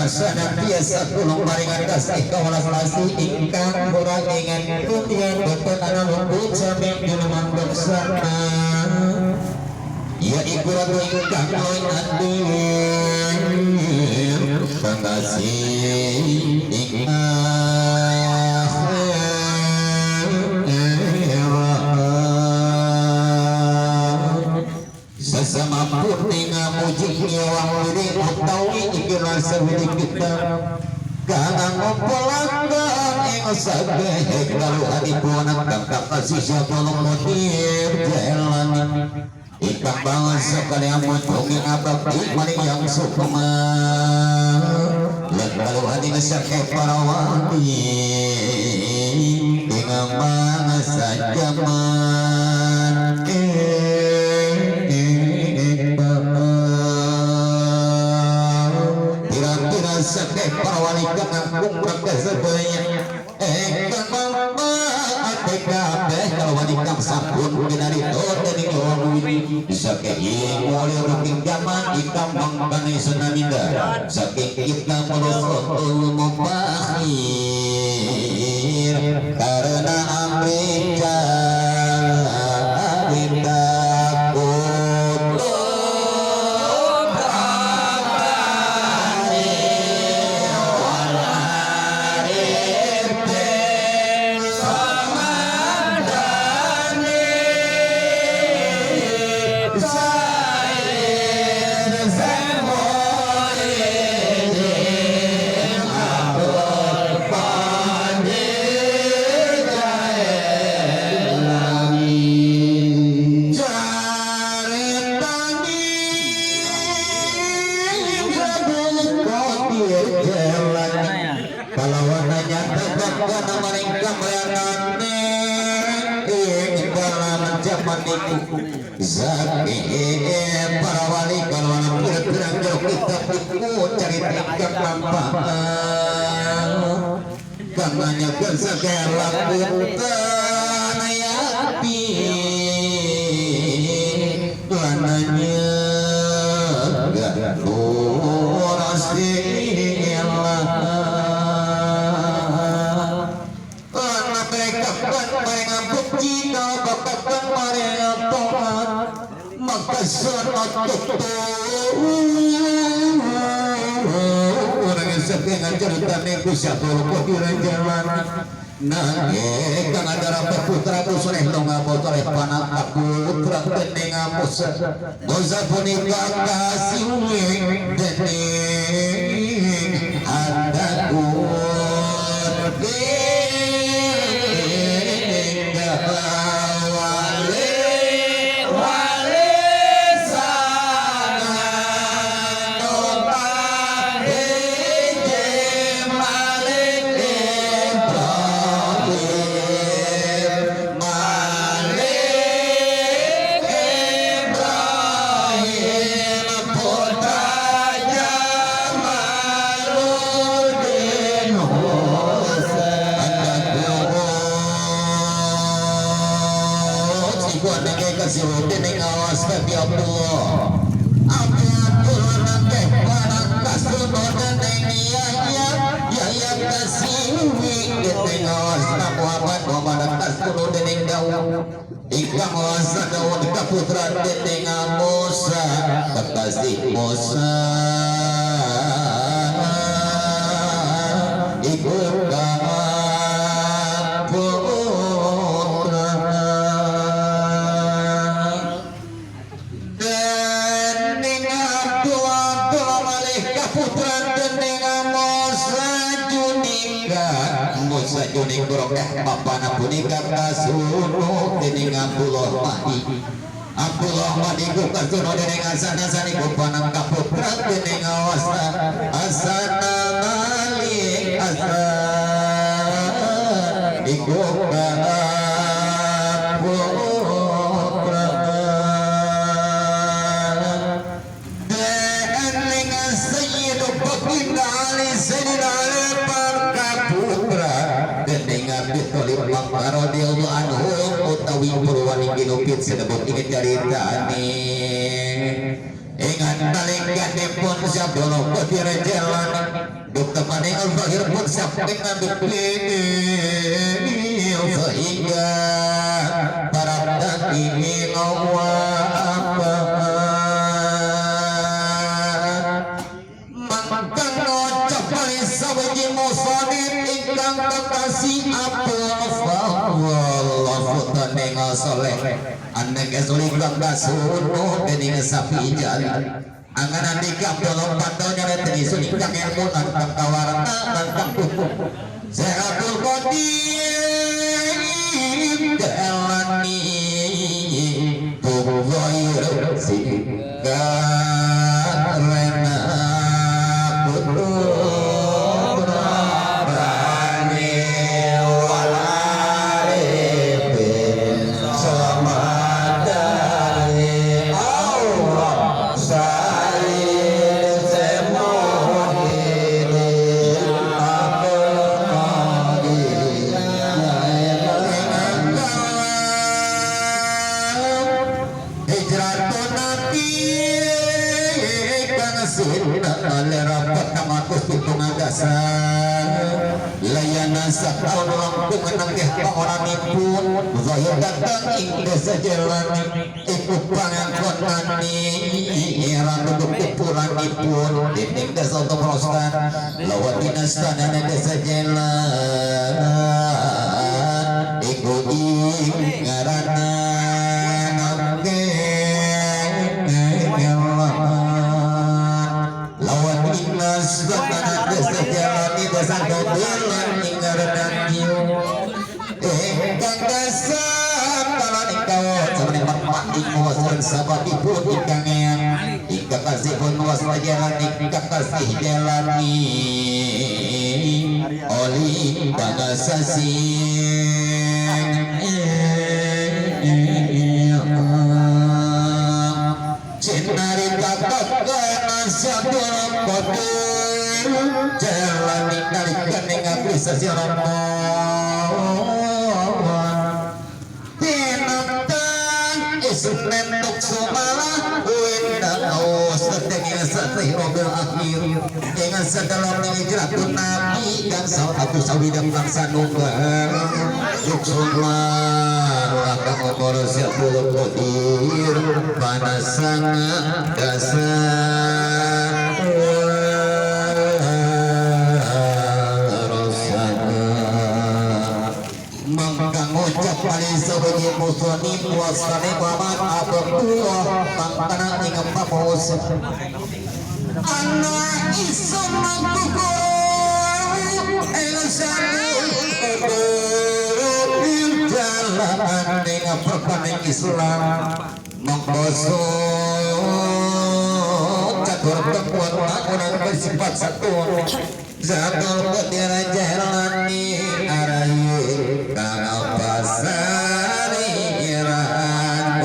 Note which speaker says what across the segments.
Speaker 1: Senantiasa tulung paringan kasih kawelas asih ingkang kurangingan kutian boten ana luput sami juleman bersama ya iku ratu ingkang luwih adil pengasih ing akhirat. Sesama putih ngamuji wang wiri utawi iki sawiji kitab kang ngumpulaken ing sabeh kaluhanipun kang kasih tolong motif jalan ingkang bangsa kalian munjungi abdi maring yang sukma lan kaluhan saking para wali ing mangsa jaman. Kira-kira saking para wali kang ngangkung sedaya ingkang manfaat kabeh kalau kang sampun pinarito dening wong widi saking mulya ruking jaman ingkang mangkane senaminda saking kita menusul mubakhir karena amri carita. Para wali kalau pirang jero kitab iku carita ingkang manfaat kang nanyakeun segala punten yapi lananya Rasulillah lan mereka kan mereka bukti kalau bapak kan mereka toat maka sunat orang yang sepengan cerita nego siapa lupa jalan nangge kang adara putra soleh longa botoleh panata putra dening Musa Musa punika kasih dening adakun putra dening Musa kekasih Musa iku putra dening Abdullah malih kaputra dening Musa junika Musa junika rokeh bapana punika kasuruh dening Abdullah Mahdi Abdullah Mahdi ku kasuruh dening Hasan Hasan iku panang kaputra dening Awasa Hasan Malik Hasan iku kaputra dening Sayyid Baginda Ali Sayyidina Ali kaputra dening Abi Thalib radhiyallahu anhu utawi purwani kinupit sinebut ing caritane ing Nalikanipun Syabdul Qadir Jailani Dr. Mani Al-Fahir pun sampai ngambil sehingga para ini apa mangkang ngucap kali sawaji musonib ingkang kekasih apa fotone soleh anak esuli kang kasuno dening sapi jali angan andika tolong pantau nyare teni kang ilmu lan kang kawarta lan kang hukum Abdul Qadir Jailani Tughayr karena kutub Rabbani wal arifin samadani Allah Sayyid Semuhidin Abdul Qadir Hijratun Nabi kang sirna lerapat kang aku pitung layanan sataun langkung nangkeh pangoranipun zahir datang ing desa Jailani iku pangangkonani ratu kupuranipun dening desa Toprostan lawat dinastanane desa Jalan iku ing ngaranna lawat dinastanane desa Jailani desa Dodolan ing ngaranna ingkang dasar kalan ingkang samane mak ing wasan sababipun ingkang eyang ingkang kasihpun wasta jalani ingkang kasih jalani oli bagasasi cinarita kakana Syabdul Qadir Jailani nalikan ing apresiasi Ramadan Tinatang Isnen tuk sumalah Winda Setengah setih robil akhir Dengan sedalam hijratun Nabi Dan satu sawidang bangsa nunggal Yuksulah Lakang umur Syabdul Qadir Panasang dasar Mangka ngucap kali sebagai muslim wasane Muhammad Abdullah mangkana ing pamus ana isun mangkuku jalan ing perkaning Islam mongko catur kekuatan lakunan bersifat satu Zatul Qadir Jailani arayu kang pasariran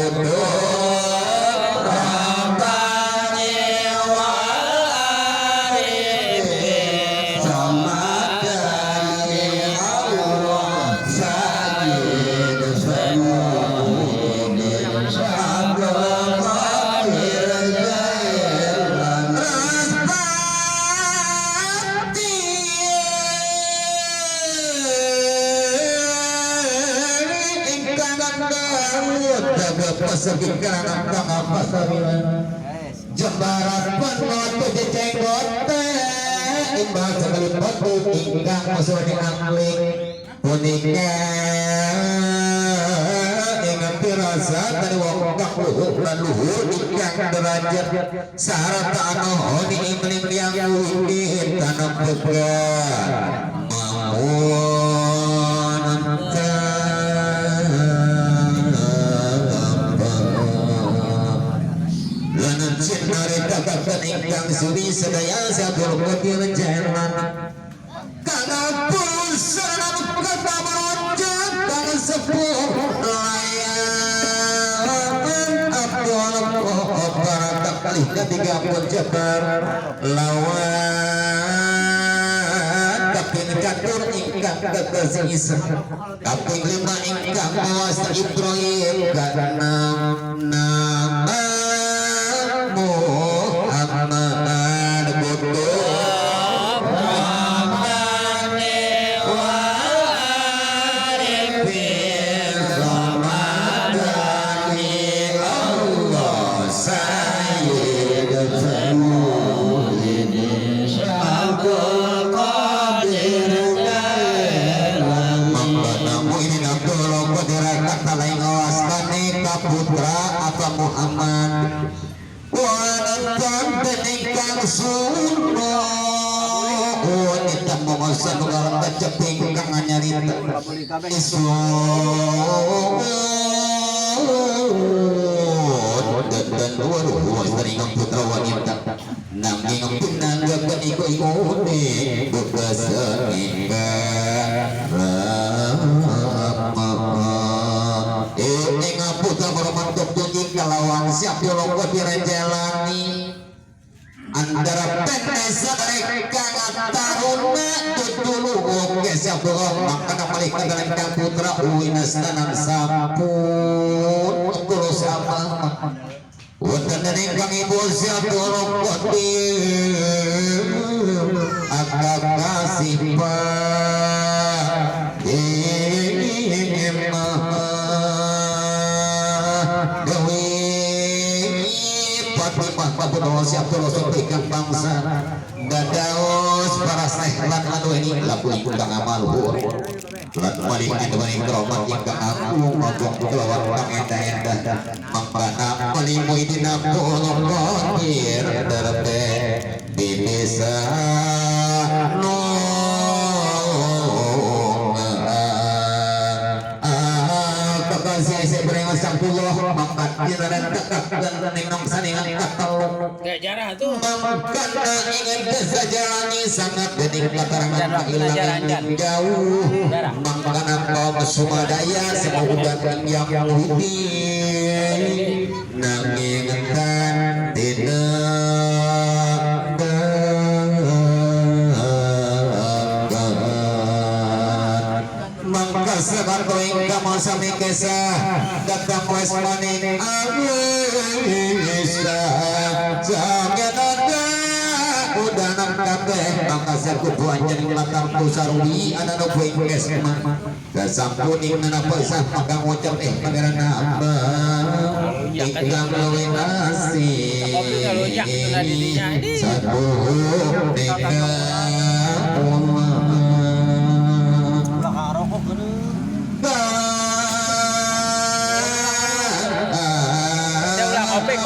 Speaker 1: kutub Rabbani wal arifin samadani Allah Sayyid Sayyidin Abdul Qadir Jailani Raspati ingkang Jembaran penutup jenggote imbal sekali batu ingkang musuhne angling punika ing pirasa dari wong kang luhur lan luhur ingkang derajat sarta anohoni imlim yang wingin tanam bega mamun Lanan cinare kakakan ingkang suri sedaya Syabdul Qadir Jailani kang pusana kata kang sepuh layan Abdul Qadir kalih ketiga pun jabar lawan kaping catur ingkang kekasih Isa kaping lima ingkang mawas Ibrahim keenam nama Muhammad kelawan keceping kang nyarita isun dan waruh sering putra wanita nanging pinanggakan iku ikune bebasan ing putra bermantuk tunjing kelawan siap yolongko direjelani antara penesa mereka taruna tutulu oke siap maka malaikat dalam putra winastanam sampun tulus apa wonten ingkang ibu siap akakasih siap tulus ingkang bangsa dadaos para sehlan anu ini laku ingkang amal lan malik adwaning kromat ingkang aku ngogong kelawan kang endah-endah mangkana malimu idina pulung terpe di desa sangat bening katarangan hilang jauh makanan kaum sumadaya semoga yang widi nanging tan tidak mangka sabarto ingkang sami kesah datang wes maning awisa jangan ada udanan kabeh mangka kudu anjen latar pusarwi ana nu poe kesma kasampuning nana pesah maka ngucap pangeran abah ingkang luwih asih satu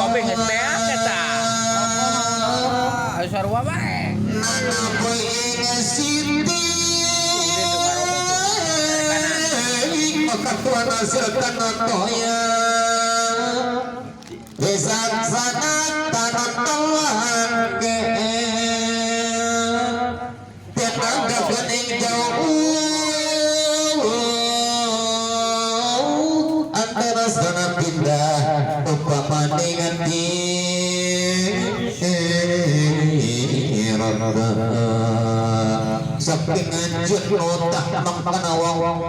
Speaker 2: Kopi geus beak eta. Ayo sarua bae.
Speaker 1: Antara sana pindah upama dengan saking anjut otak mangkana wong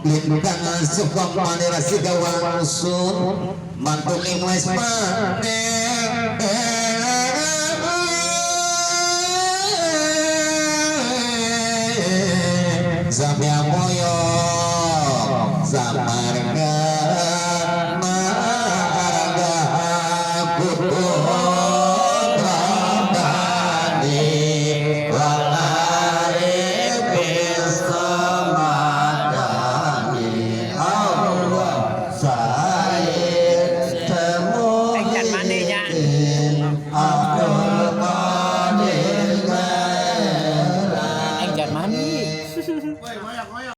Speaker 1: lintangan suka manera siga wangsun mantuning wes panen Zamya moyo zamar